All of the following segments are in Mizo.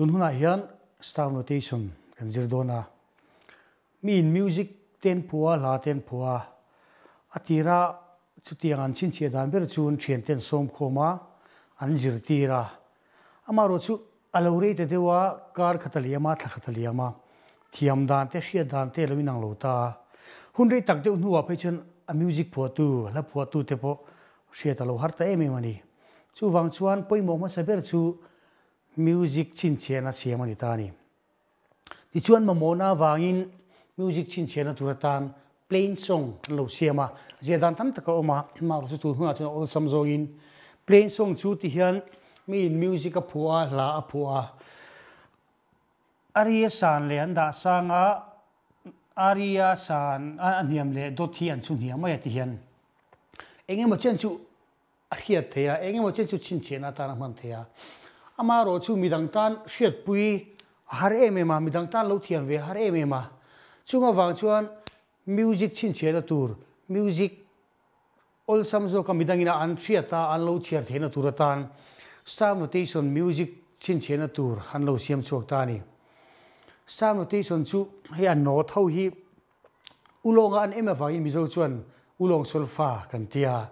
Tun hunah hian staff notation kan zir dawn a, miin music ten phua, hla ten phua, a tira chutiang an chhinchhiah dan ber chu an thian ten sawm khawm a, an zirtir a. Amaherawhchu a lo rei ta deuh a, kar khat a liam a, thla khat a liam a, thiam dan te, hriat dan te a lo inang lo ta a. Hun rei tak deuh hnuah phei chuan a music phuahtu, hla phuahtu te pawh hriat a lo har ta em em a ni. Chuvang chuan pawimawh hmasa ber chu music chhinchhiahna siam a ni ta a ni. Tichuan mamawhna avangin music chhinchhiahna tur atan plain song an lo siam a, zia dan tam tak a awm a, amaherawhchu chu tun hunah chuan a awlsam zawngin plain song chu tihian miin music a phuah a, hla a phuah a, a ri a san leh an dah sang a, a ri a san a hniam leh dawt hi an chhu hniam mai a tihian eng emaw chen chu a hriat theih a, eng emaw chen chu chhinchhiahna atan a hman theih a. Amaherawh chu midang tan hriatpui a har em em a, midang tan lo thiam ve a har em em a. Chung avang chuan music chhinchhiahna tur, music awlsam zawka midangin a an hriat a, an lo chhiar theihna tur atan staff notation music chhinchhiahna tur an lo siam chhuak ta a ni. Staff notation chu hei a note ho hi Ulawnga an em avangin Mizo chuan Ulawng Solfa kan ti a.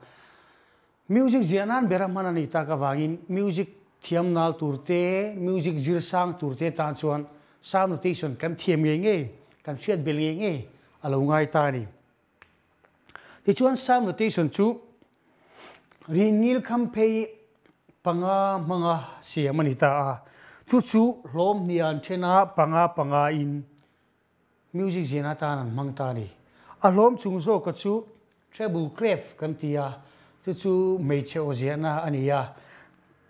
Music ziah nan ber a hman a nih tak avangin music thiam nal tur te, music zir sang tur te tan chuan sound notation kan thiam ngei ngei, kan hriat bel ngei ngei a lo ngai ta a ni. Tichuan sound notation chu rin ngil kham phei panga hmanga siam a ni ta a. Chu chu hlawm hnian thena panga panga in Music zin atan an hmang ta a ni. A hlawm chung zawka chu treble clef kan ti a, chu chu hmeichhe aw ziahna a ni a.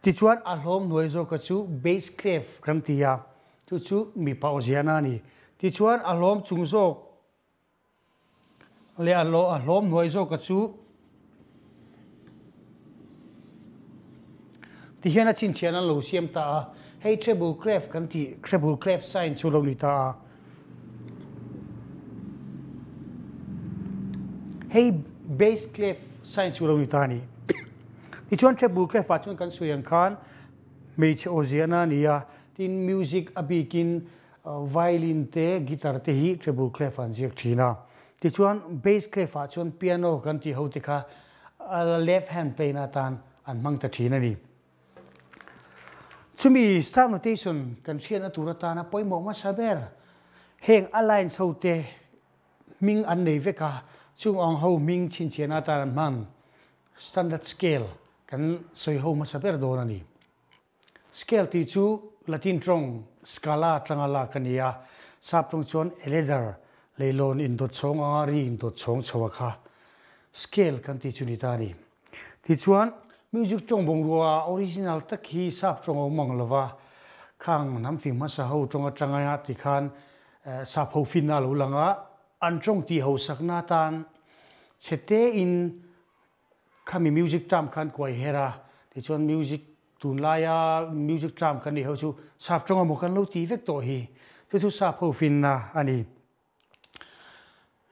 Tichuan a hlawm hnuai zawka chu bass clef kan ti a, chu chu mipa aw ziahna a ni. Tichuan a hlawm chung zawk leh a hlawm hnuai zawka chu Tihian a chhinchhiahna an lo siam ta a, hei treble clef kan tih treble clef sign chu lo ni ta a. Hei bass clef sign chu lo ni ta a ni. Tichuan treble clef ah chuan kan sawi ang khan hmeichhe aw ziahna a ni a, tin music a bikin violin te guitar te hi treble clef ah an ziak thin a. Tichuan bass clef ah chuan piano kan tih ho te kha left hand play na atan an hmang ta thin a ni. Chumi staff notation kan hriatna tur atana pawimawh hmasa ber heng a lines ho te hming an nei vek a, chung ang ho hming chhinchhiahna atan an hman standard scale kan sawi ho hmasa ber dawn a ni. Scale tih chu Latin tawng scala atanga lak a ni a, sap tawng chuan a ladder, leilawn indawt chhawng anga ri indawt chhawng chho a kha scale kan tih chu ni ta a ni. Tichuan, music tawng bungrua original tak hi sap tawng a awm ang lova, khang hnam fing hmasa ho tawng atanga tikhan sap ho finna a lo lang a, an tawng tih hausakna atan chhe tein Khami music term khan kuai her a, tichuan music tunlaia music term kan nih ho chu sap tawng emaw kan lo ti vek tawh hi, chu chu sap ho finna a ni.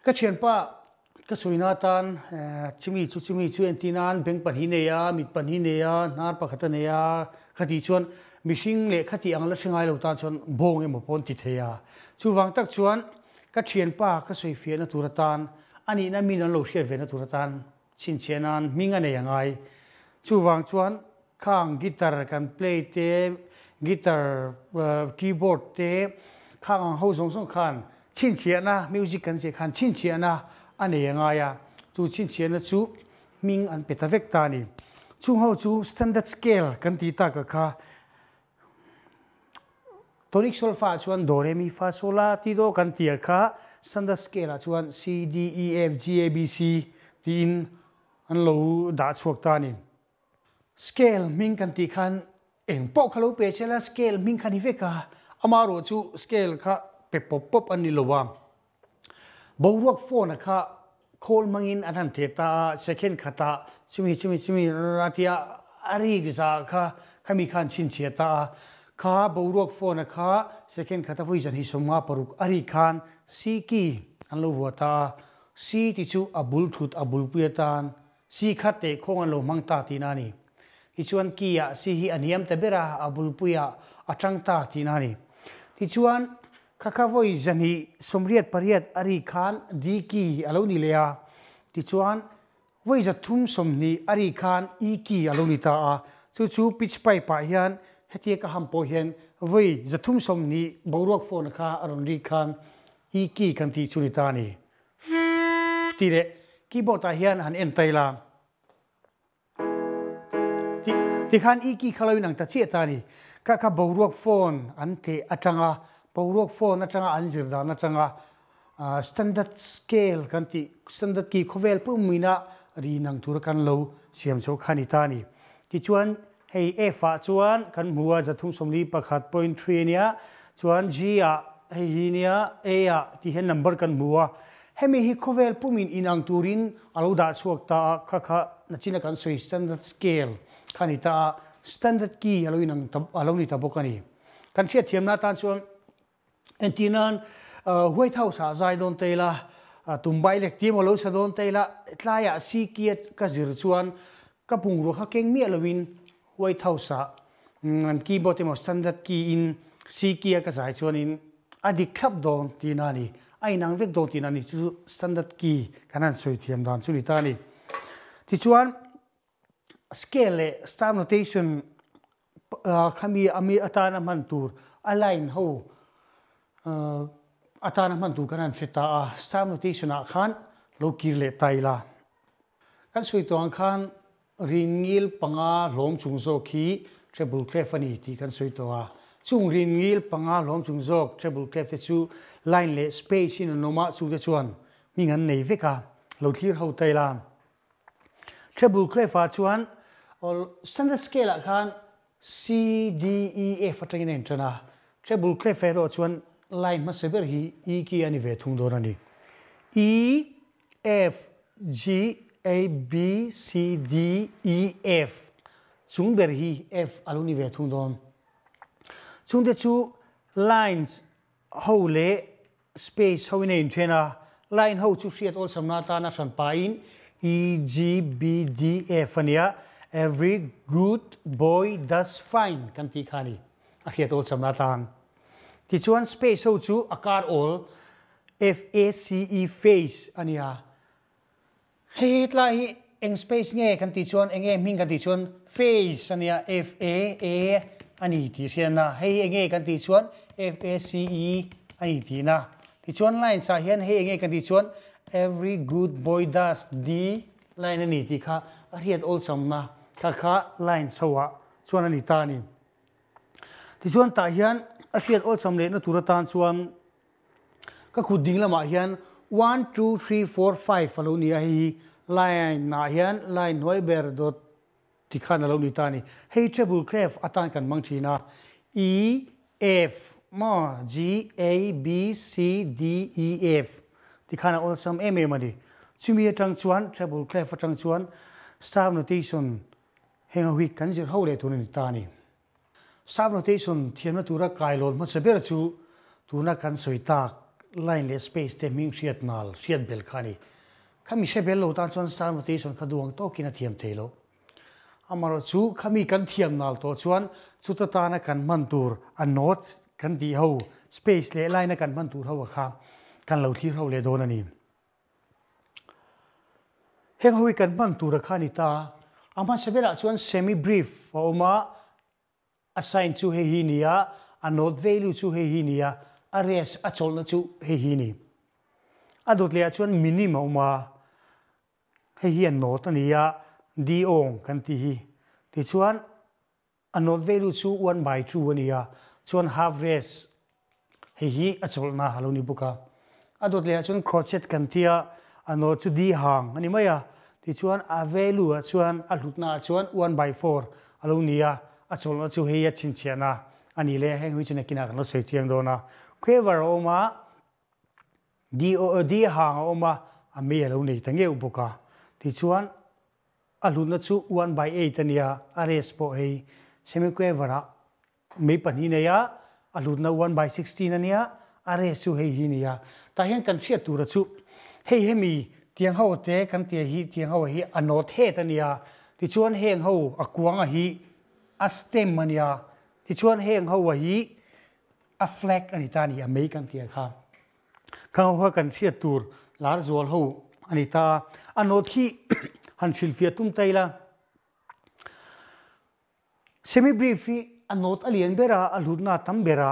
Ka thianpa ka sawina atan chumi chu chumi chu entir nan beng pahnih nei a, mit pahnih nei a, hnar pakhat a nei a, kha tih chuan mihring leh kha tih ang la hre ngai lo tan chuan bawng emaw pawh an ti thei a. Chuvang tak chuan ka thianpa ka sawifiahna tur atan A nihna min an lo hriat ve na tur atan chhinchhiah nan hming a nei a ngai. Chuvang chuan khang guitar kan play te, guitar keyboard te, khang ang ho zawng zawng khan chhinchhiahna, music kan ziah khan chhinchhiahna a nei a ngai a. Chu chhinchhiahna chu hming an pe ta vek ta a ni. Chung ho chu standard scale kan tih tak a kha. Tonic solfa ah chuan do re mi fa sol la ti do kan ti a kha standard scale ah chuan C D E F G A B C tiin an lo dah chhuak ta a ni. Scale hming kan tih khan eng pawh kha lo pe che la scale hming kha ni vek a, amaherawh chu scale kha pe pawp pawp an ni lo a. Boruak phone a kha khawl hmangin an han theh ta a, second khatah chumi chumi chumi a tia a rik zah kha khami khan chhinchhiah ta a, kha boruak phone a kha second khata vawi zan hi 56 a rik khan C key an lo vuah ta a, C ti chu a bul thut a bulpui atan C kha teh khawng an lo hmang ta tihna a ni. Tichuan key ah C hi a hniam ta ber a, a bulpuiah a tang ta tihna a ni. Tichuan, kha kha vawi 288 a ri khan D key a lo ni leh a, tichuan vawi 320 a ri khan E key a lo ni ta a, chu chu pitch pipe ah hian hetia ka ham pawh hian vawi 320 boruak phone kha a rawn rik khan E key kan tih chu ni ta a ni. Tih leh keyboard ah hian han en tai la. Tikhan i ki kha lo inang ta chiah ta a ni. Kha kha boruak phone an teh atanga, boruak phone atanga an zir dan atanga standard scale kan tih, standard key khawvel pumina ri inang tura kan lo siam chho kha a ni ta a ni. Tichuan hei F ah chuan kan hmu a 341.3 a nia, chuan G ah hei hi nia, A ah tih hian number kan hmu a. Hemi hi khawvel pumin inang turin a lo dah chhuak ta a, kha kha nachina kan sawi standard scale kha a ni ta a, standard key a lo inang ta a lo ni ta bawk a ni. Kan hriatthiamna atan chuan entir nan White House ah zai dawn ta ila, Tumbai lek tih emaw lo sa dawn ta ila, tlaiah C key a ka zir chuan ka bungrua kha keng miah loin White House ah an keyboard emaw standard key in C key a ka zai chuanin a dik thlap dawn tihna a ni. A inang vek dawn tihna a ni. Chu chu standard key kan han sawi thiam dan chu ni ta a ni. Tichuan scale leh staff notation khami ami atana hman tur a line ho atana hman tur kan han hre ta a. Staff notation ah khan lo kir leh ta ila. Kan sawi tawh ang khan Rinngil panga hlawm chung zawk hi treble clef a ni tih kan sawi tawh a. Chung rinngil panga hlawm chung zawk treble clef te chu line leh space in an awm a, chute chuan hming an nei vek a, lo thlir ho ta ila. Treble clef ah chuan standard scale ah khan C, D, E, F atangin a intan a, treble clef erawh chuan line hmasa ber hi E key a ni ve thung dawn a ni. E, F, G, A, B, C, D, E, F chung ber hi F a lo ni ve thung dawn. Chungte chu lines ho leh space ho in a inthen a, line ho chu hriat awlsamna atana hran pahin E, G, B, D, F a nia, every good boy does fine kan tih kha a ni, a hriat awlsamna atan. Tichuan space ho chu a kar awl FACE face a nia. Hei tlai hi eng space nge kan tih chuan eng nge hming kan tih chuan face a nia F A A a ni tih hriatna. Hei eng nge kan tih chuan F A C E a ni tihna. Tichuan lines ah hian hei eng nge kan tih chuan every good boy does D line a ni tih kha a hriat awlsamna kha kha line chho ah chuan a ni ta a ni. Tichuan tah hian a hriat awlsam lehna tur atan chuan Ka kut ding lamah hian one, two, three, four, five a lo ni a, hei hi line ah hian line hnuai ber dawt ti khan a lo ni ta a ni. Hei treble clef atan kan hmang thin a, E, F, maw, G, A, B, C, D, E, F ti khan a awlsam em em a ni. Chumi atang chuan treble clef atang chuan staff notation heng ho hi kan zir ho leh tur a ni ta a ni. Sap notation thiamna tura kailawn hmasa ber chu tuna kan sawi tak line leh space te hming hriat nal hriat bel kha a ni. Khami hre bel lo tan chuan sap notation kha duang tawkin a thiam thei lo. Amaherawh chu khami kan thiam nal tawh chuan chuta tana kan hman tur a note kan tih ho space leh line a kan hman tur ho a kha kan lo thlir ho leh dawn a ni. Heng ho hi kan hman tur a kha a ni ta. A hmasa berah chuan semi brief a awm a, a sign chu hei hi ni a, a note value chu hei hi ni a, a rest a chawlhna chu hei hi ni. A dawt lehah chuan minim a awm a, hei hi a note a ni a, D awng kan tih hi. Tichuan A note value chu one by two a ni a, chuan half rest hei hi a chawlhna a lo ni bawk a. A dawt lehah chuan crochet kan ti a, a note chu D hang a ni mai a, tichuan a value ah chuan a hlutna ah chuan one by four a lo ni a, a chawlhna chu hei a chhinchhiahna a ni leh heng hui chu nakinah kan lo sawi chiang dawn a. Quiver a awm a, D D hang a awm a, a mei a lo nei ta ngeuh bawk a, tichuan A hlutna chu one by eight a nia, a rest pawh hei semiquaver ah mei pahnih nei a, a hlutna one by 16 a nia, a rest chu hei hi nia. Tah hian kan hriat tura chu hei hemi tiang ho te kan tia hi tiang ho hi a note het a nia, tichuan heng ho a kuanga hi a stem a nia. Tichuan heng ho a hi a flag a ni ta a ni, a mei kan tih ang kha. Khang ho kha kan hriat tur lar zual ho a ni ta a. A note khi han hrilhfiah tum ta ila. Semi-brief hi a note a lian ber a, a hlutna a tam ber a,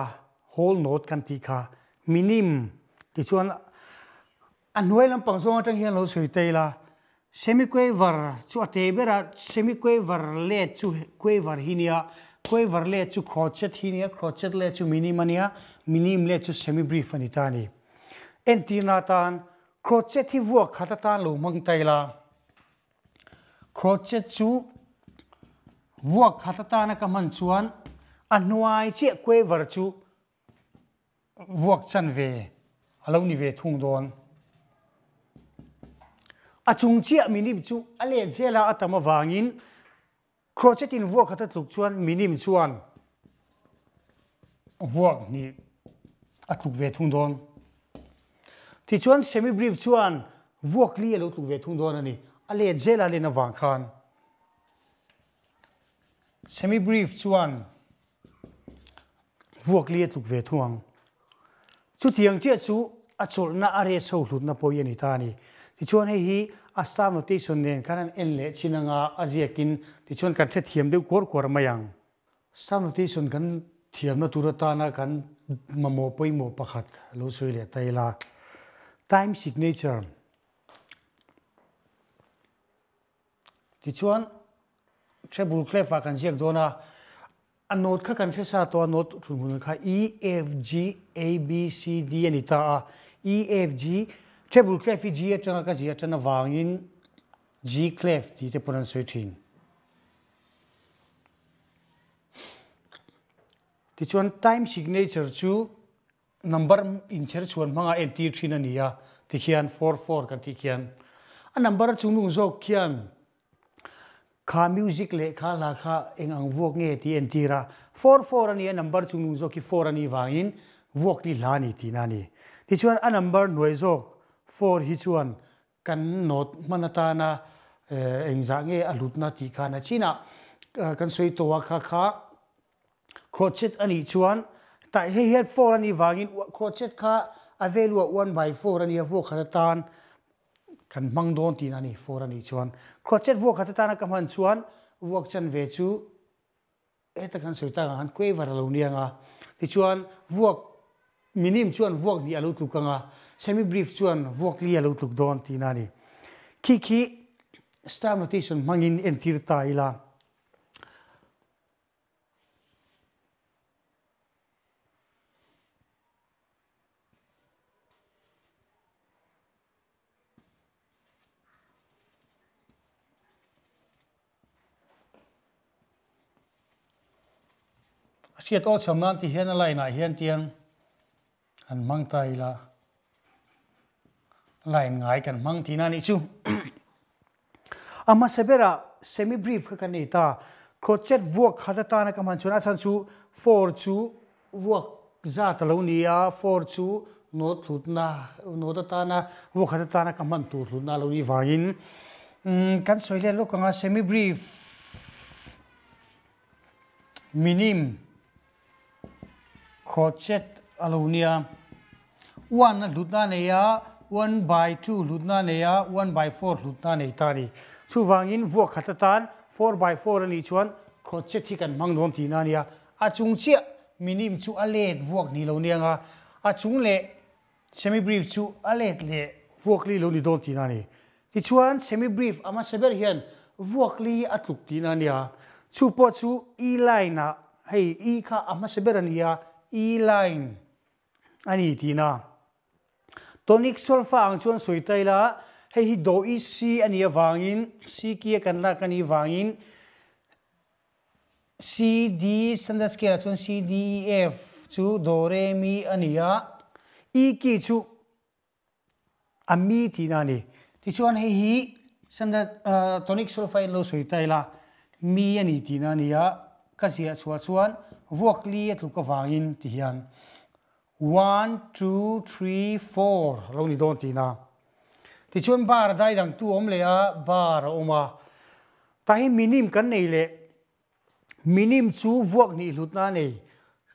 whole note kan tih kha. Minim tichuan a hnuai lampang zawng atang hian lo sawi ta ila, semi-quaver chu a te ber a, semi-quaver let chu quaver hi nia, quaver let chu crotchet hi nia, crotchet let chu minim a nia, minim let chu semi-brief a ni ta a ni. Entirna atan crotchet hi vuak khat atan lo hmang ta ila, Crochet chu vuak khat atana ka hman chuan a hnuai chiah quaver chu vuak chan ve a lo ni ve thung dawn. A chung chiah minim chu a let zel a a tam avangin Crochet in vuak khat a tluk chuan minim chuan vuak hnih a tluk ve thung dawn. Tichuan semi-brief chuan vuak li a lo tluk ve thung dawn a ni. A let zel a len avang khan semi-brief chuan vuak li a tluk ve thung ang. Chutiang chiah chu a chawlhna a reh chho hlutna pawh hi a ni ta a ni. Tichuan hei hi a staff notation nen khan an en leh chin anga a ziakin tichuan kan hrethiam deuh kuar kuar mai ang. Staff notation kan thiamna tur atana kan mamawh pawimawh pakhat lo sawi leh ta ila. Time signature. Tichuan treble clef ah kan ziak dawn a, a note kha kan hre sa tawh a, note thunhmun kha E, F, G, A, B, C, D a ni ta a. E, F, G, treble clef hi G atanga ka ziah tan avangin G clef tih te pawn an sawi thin. Tichuan time signature chu Number inchher chhuan hmanga entir thin a ni a, tikhian 44 kan tih khian a number a chungnung zawk khian kha music leh kha hla kha eng ang vuak nge tih entir a, 44 a ni a number chungnung zawk hi 4 a nih vangin vuak li hla a ni tihna a ni. Tichuan a number hnuai zawk 4 hi chuan kan note hman atana engzah nge a hlutna tih khan a chinah kan sawi tawh a kha kha Crochet a nih chuan tah hei hian 4 a nih vangin crochet kha a value ah 1 by 4 a nia vuak khat atan kan hmang dawn tihna a ni 4 a nih chuan. Crochet vuak khat atana ka hman chuan vuak chanve chu heta kan sawi tak ang khan quaver a lo ni ang a, tichuan vuak minim chuan vuak hnih a lo tluk ang a, semi brief chuan vuak li a lo tluk dawn tihna a ni. Khi khi star notation hmangin entir ta ila. A hriat aw cham nan ti hian a line ah hian tiang han hmang ta ila line ngai kan hmang tihna anih chu. A hmasa berah semi brief kha kan nei ta. Crochet vuak khat atana ka hman chuan a chhan chu 4 chu vuak zat a lo ni a, 4 chu note hlutna, note atana vuak khat atana ka hman tur hlutna a lo nih vangin kan sawi let lawk ang a, semi brief minim Crochet a lo nia. One a hlutna a nei a, one by two hlutna a nei a, one by four hlutna a nei ta a ni. Chuvangin vuak khat atan four by four a nih chuan crochet hi kan hmang dawn tihna a nia. A chung chiah minim chu a let vuak ni lo nia nga, a chung leh Semi-brief chu a let leh vuakli lo ni dawn tihna a ni. Tichuan, semi-brief a hmasa ber hian vuakli a tluk tihna a nia. Chu pawh chu E line ah, hei E kha a hmasa ber a ni a, E line a ni tihna. Tonic solfa ang chuan sawi ta ila, hei hi do E C a nih avangin, C key a kan lak a nih vangin, C, D, standard scale ah chuan C, D, E, F chu do, re, mi a ni a, E key chu a mi tihna a ni. Tichuan hei hi standard tonic solfa in lo sawi ta ila mi a ni tihna a ni a, ka ziah chhuah chuan vuak li a tluk avangin ti hian 1, 2, 3, 4 a lo ni dawn tihna. Tichuan bar a dai dangtu a awm leh a, bar a awm a. Tah hi minim kan nei leh. Minim chu vuak hnih hlutna a nei.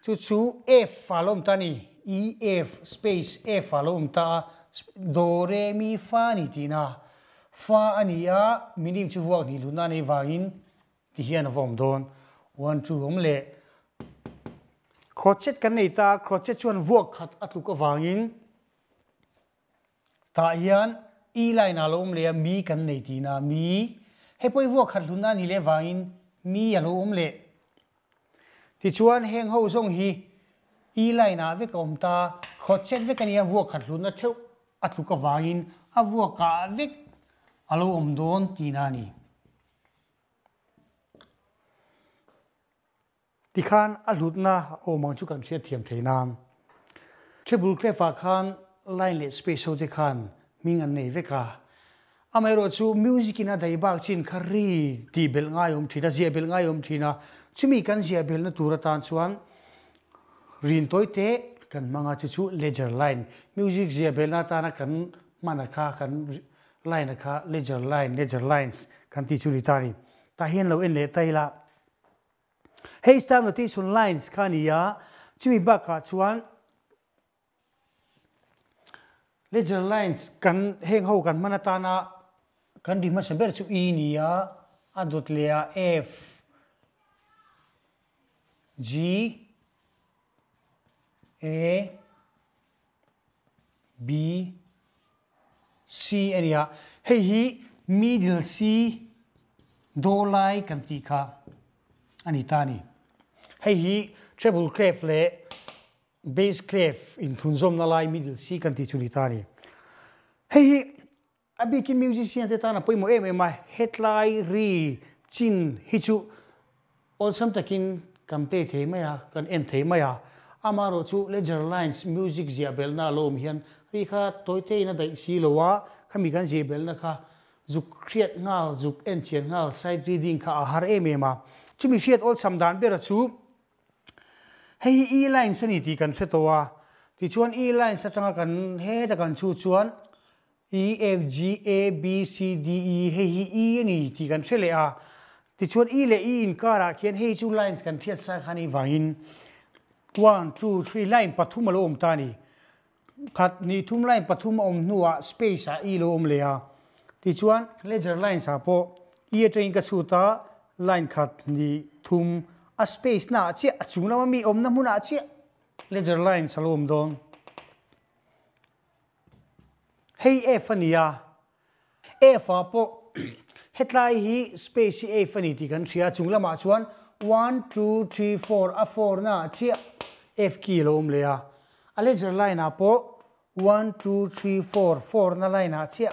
Chu chu F a lo awm ta a ni. E F space F a lo awm ta a, Do Re Mi Fa a ni tihna. Fa a ni a, minim chu vuak hnih hlutna a nei vangin ti hian a va awm dawn. One two awm leh. Crochet kan nei ta a, crochet chuan vuak khat a tluk avangin Tah hian E line ah lo awm leh a, mi kan nei tihna, mi. Hei pawh i vuak khat hlutna a nih leh vangin mi a lo awm leh. Tichuan heng ho zawng hi E line ah vek a awm ta, crochet vek a nia, vuak khat hlutna theuh a tluk avangin a vuakah vek a lo awm dawn tihna a ni. Tikhan a hlutna a awm ang chu kan hriat thiam thei nan. Treble clef ah khan line leh space ho te khan hming an nei vek a. Amaherawhchu music in a dai bak chin kha ri tih belh ngai awm thin a, ziah belh ngai awm thin a. Chumi kan ziah belhna tur atan chuan rin tawi te kan hmang a, chu chu ledger line. Music ziah belhna atana kan hman a kha kan line a kha ledger line, ledger lines kan tih chu ni ta a ni. Tah hian lo en leh ta ila. Hei style notation lines kha a ni a, chumi bakah chuan ledger lines kan heng ho kan hman atana kan ri hmasa ber chu E ni a, a dawt leh a F, G, A, B, C a ni a, hei hi middle C do lai kan tih kha a ni ta a ni. Hei hi treble clef leh bass clef inthlunzawmna lai middle C kan tih chu a ni ta a ni. Hei hi A bikin musician te tan a pawimawh em em a, hetlai ri chin hi chu awlsam takin kan play thei mai a, kan en thei mai a. Amaherawh chu Ledger Lines music ziah belhna a lo awm hian ri kha tawi te in a daih si lo a, khami kan ziah belhna kha zuk hriat nghal, zuk en chian nghal, sight reading kha a har em em a. Chumi hriat awlsam dan bera chu hei hi E lines a ni tih kan hre tawh a, tichuan E lines atanga kan heta kan chhut chuan E, F, G, A, B, C, D, E, hei hi E a ni tih kan hre leh a. Tichuan E leh E inkarah khian hei chu lines kan hriat sa kha a nih vangin one, two, three line pathum a lo awm ta a ni. Khat, hnih, thum line pathum a awm hnuah space ah E lo awm leh a. Tichuan ledger lines ah pawh E atangin ka chhut a, line khat, hnih, thum a space naah chiah a chung lama mi awmna hmunah chiah ledger lines a lo awm dawn. Hei F a ni a, F ah pawh hetlai hi space hi F a ni tih kan hria a, chung lamah chuan one, two, three, four a four na ah chiah F key a lo awm leh a, a ledger line ah pawh one, two, three, four, four na line ah chiah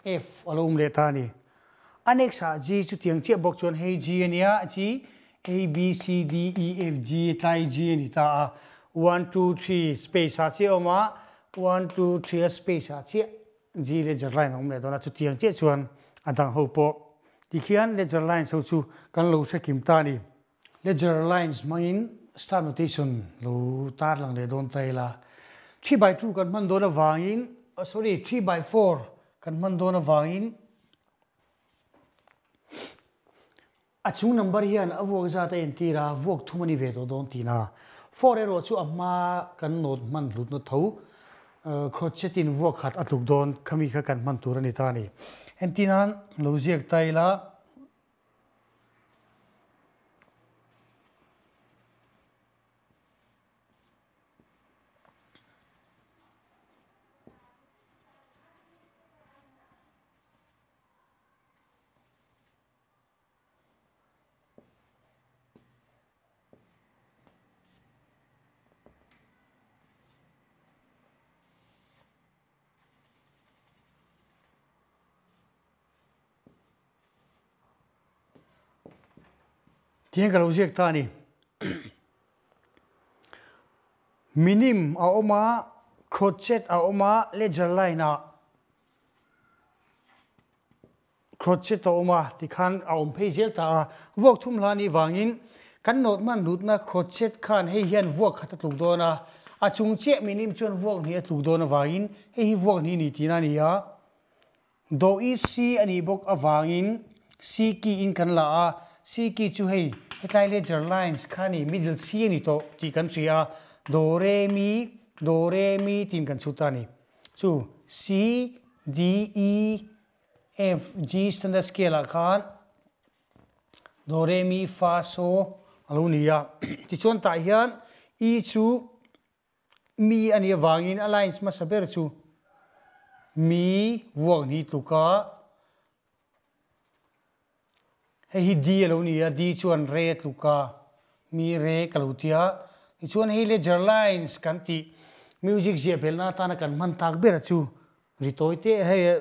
F a lo awm leh ta a ni. A next ah G chutiang chiah bawk chuan hei G a nia, G, A, B, C, D, E, F, G tlai G a ni ta a, one, two, three space ah chiah a awm a, one, two, three a space ah chiah G ledger line a awm leh dawn a, chutiang chiah chuan a dang ho pawh tikhian ledger lines ho chu kan lo hre kim ta a ni. Ledger lines hmangin star notation lo tar lang leh dawn ta ila. 3/2 kan hman dawn avangin, sorry, 3/4 kan hman dawn avangin a chung number hian a vuak zat a entir a, vuak thum a ni ve tawh dawn tihna. Four erawh chu a hma kan note hman hlutna tho crochet in vuak khat a tluk dawn khami kha kan hman tur a ni ta a ni. Entirnan lo ziak ta ila. Tihian ka lo ziak ta a ni. Minim a awm a, crochet a awm a, ledger line ah crochet a awm a tikhan a awm phei zel ta a. Vuak thum hla nih vangin kan note hman hlutna crochet khan hei hian vuak khat a tluk dawn a, a chung chiah minim chuan vuak hnih a tluk dawn avangin hei hi vuak hnih a ni tihna a ni a. Dawh i C a nih bawk avangin C key in kan la a, C key chu hei Hetlai ledger lines kha ni middle C a ni tawh tih kan hria a, do re mi, do re mi tiin kan chhut ta a ni. Chu C, D, E, F, G standard scale ah khan do re mi fa so a lo ni a. Tichuan tah hian E chu Mi a nih avangin a lines hmasa ber chu mi vuak ni tluka hei hi D a lo ni a, D chuan re tluka mi re ka lo ti a. Tichuan hei ledger lines kan tih music ziah belhna atana kan hman tak ber chu ri tawi te hei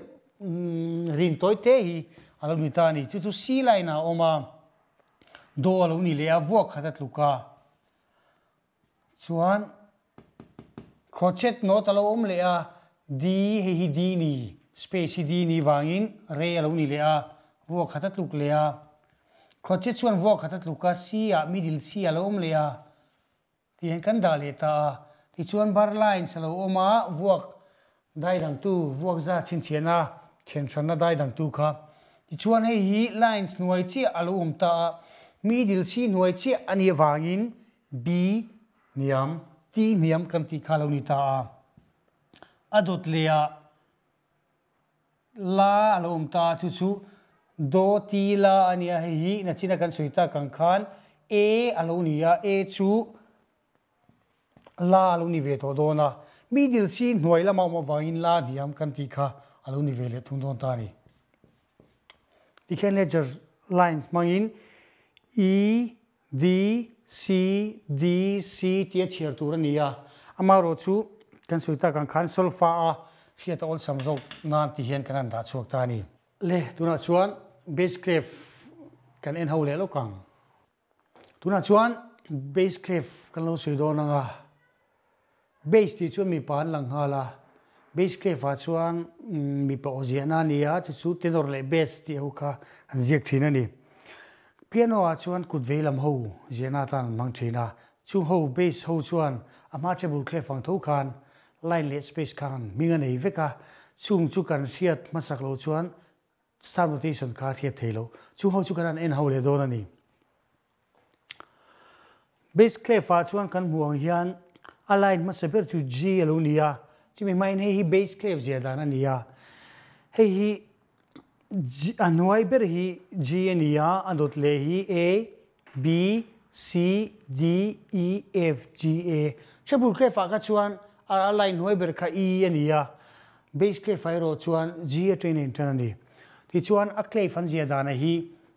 rin tawi te hi a lo ni ta a ni. Chu chu C line ah a awm a, do a lo ni leh a, vuak khat a tluka. Chuan crochet note a lo awm leh a, D hei hi D ni, space hi D ni vangin re a lo ni leh a, vuak khat a tluk leh a. Crochet chuan vuak khat a tluk a, C ah middle C a lo awm leh a, tih hian kan dah leh ta a. Tichuan bar lines a lo awm a, vuak dai dangtu, vuak za chhinchhiahna, thianhranna dai dangtu kha. Tichuan hei hi lines hnuai chiah a lo awm ta a, middle C hnuai chiah a nih avangin B hniam, T hniam kan tih kha lo ni ta a. A dawt leh ah la a lo awm ta a, chu chu Do T la a nia, hei hi nachina kan sawi tak ang khan A a lo ni a, A chu la a lo ni ve tawh dawn a, middle C hnuai lama awm avangin la hniam kan tih kha a lo ni ve leh thung dawn ta a ni. Tikhian ledger lines hmangin E D, C, D, C tia chhiar tur a ni a, amaherawh chu kan sawi tak ang khan solfa a hriat a awlsam zawk nan ti hian kan han dah chhuak ta a ni. Le, tunah chuan bass clef kan en ho leh lawk ang. Tunah chuan bass clef kan lo sawi dawn ang a. Bass tih chuan mipa an lang nghal a, bass clef ah chuan mipa aw ziahna a ni a, chu chu tenor leh bass tih ho kha an ziak thin a ni. Piano ah chuan kut vei lam ho ziahna atan an hmang thin a, chung ho bass ho chuan a hma treble clef ang tho khan line leh space khan hming a nei vek a, chung chu kan hriat hmasak loh chuan sound notation kha a hriat thei loh. Chung ho chu kan han en ho leh dawn a ni. Bass clef ah chuan kan hmuh ang hian a line hmasa ber chu G a lo ni a, chumi hmain hei hi bass clef zia dan a ni a, hei hi G a hnuai ber hi G a ni a, a dawt leh hi A, B, C, D, E, F, G, A. Treble clef ah kha chuan a line hnuai ber kha E a ni a, bass clef ah erawh chuan G atangin a intan a ni. Tichuan a clef an zia dan a hi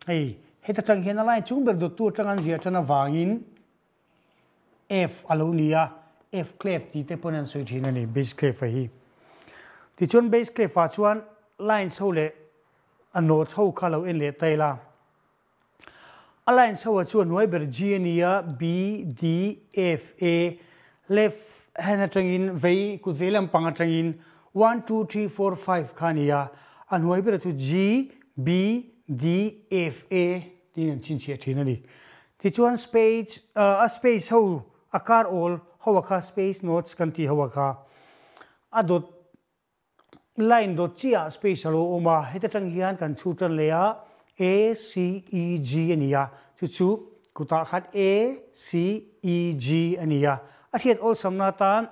Hei, heta tang hian a line chung ber dawttu atang an ziah tan avangin F a lo ni a, F clef tih te pawn an sawi thin a ni, bass clef a hi. Tichuan bass clef ah chuan lines ho leh a notes ho kha lo en leh ta ila. A lines ho ah chuan hnuai ber G a ni a, B, D, F, A, left hand atangin vei kut vei lampang atangin one, two, three, four, five kha a ni a, a hnuai ber chu G, B, D, F, A tiin an chhinchhiah thin a ni. Tichuan space a space ho a kar awl ho a kha space notes kan tih ho a kha a dawt line dawt chiah ah space a lo awm a, heta tang hian kan chhut tan leh a A, C, E, G a ni a, chu chu kutah khan A, C, E, G a ni a, a hriat awlsamna atan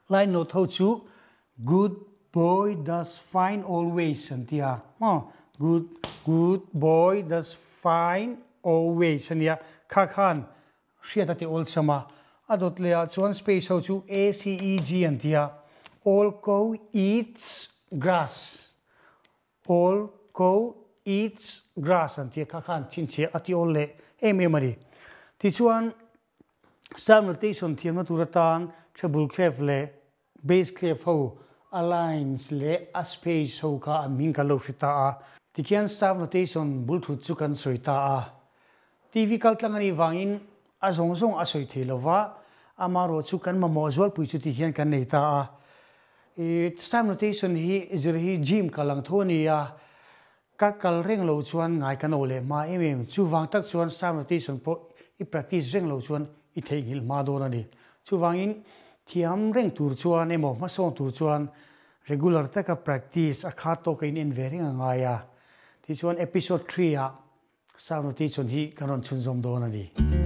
Line note ho chu Good boy does fine always an ti a, maw? Good, good boy does fine always a nia, kha khan hriat a ti awlsam a. A dawt leh ah chuan space ho chu A, C, E, G an ti a, All cow eats grass, all cow eats grass an ti a, kha khan chhinchhiah a ti awl leh em em a ni. Tichuan Psalm notation thiamna tur atan treble clef leh bass clef ho a lines leh a space ho kha an hming kan lo hre ta a. Tikhian staff notation bul thut chu kan sawi ta a. TV kal tlang a nih vangin a zawng zawng a sawi thei lo va, amaherawh chu kan mamawh zualpui chu tikhian kan nei ta a. I staff notation hi zir hi gym kal ang tho a ni a, Ka kal reng lo chuan ngai ka no leh hma em em. Chuvang tak chuan staff notation pawh i practice reng lo chuan i theihnghilh hma dawn a ni. Chuvangin thiam reng tur chuan emaw hmasawn tur chuan regular taka practice a khat tawka in en ve reng a ngai a. Tichuan episode three ah. Staff notation hi kan rawn chhunzawm dawn a ni.